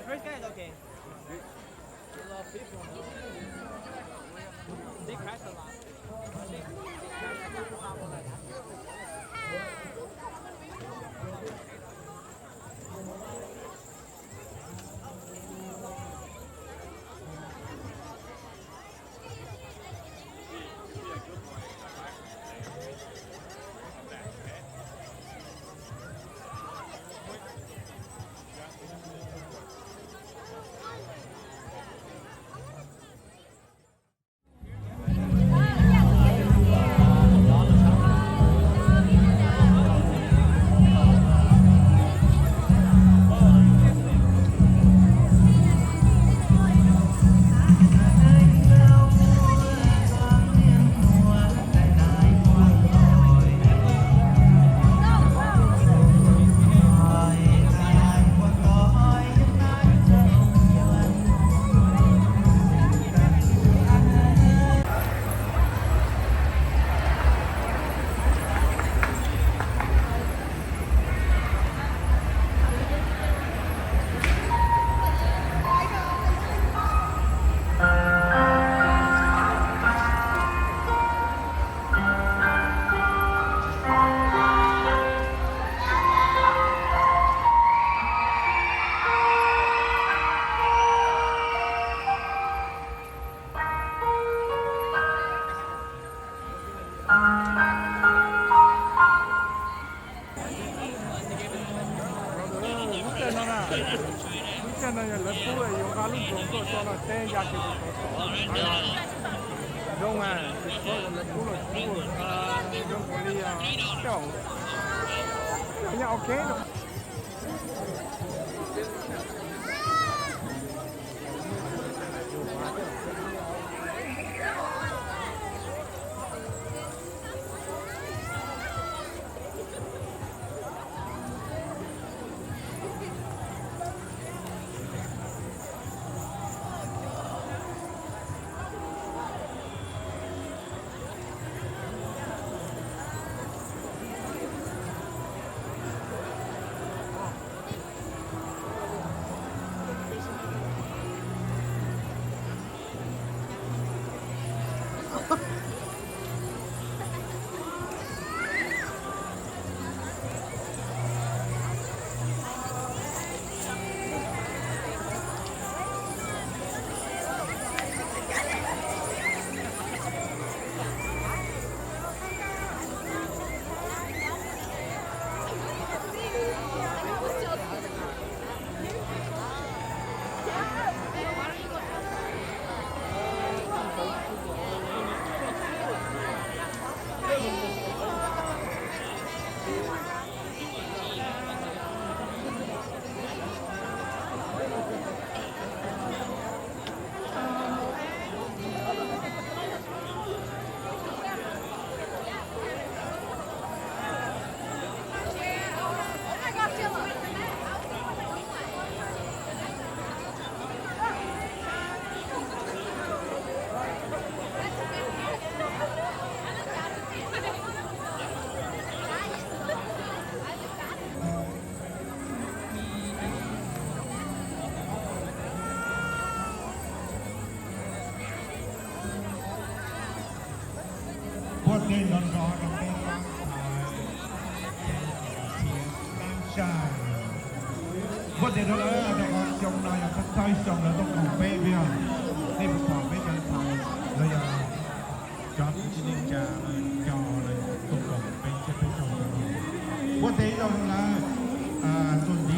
First guy is okay. A lot of people. They crash a lot. Lub caij no na, lub caij no yog lawv pub yuav nqa lub drone tuaj tso no teb ya ces kuv tau tom zoo, lawv pub los pub zoo nkaus li, tej zaum, tej zaum yeej ok. Npuaj teg nrov nrov rau peb pab ntxhais, pab ntxhais. Npuaj teg rau lawv, cov qhov xyoo no yog thawj xyoo lawv tuaj koom peb, nej puas pom peb cov ntxhais los yog cov kwv tij neej tsa coj lawv tuaj koom peb thiab peb caug xyoo no. Npuaj teg ib zaug rau lawv, tus ntiv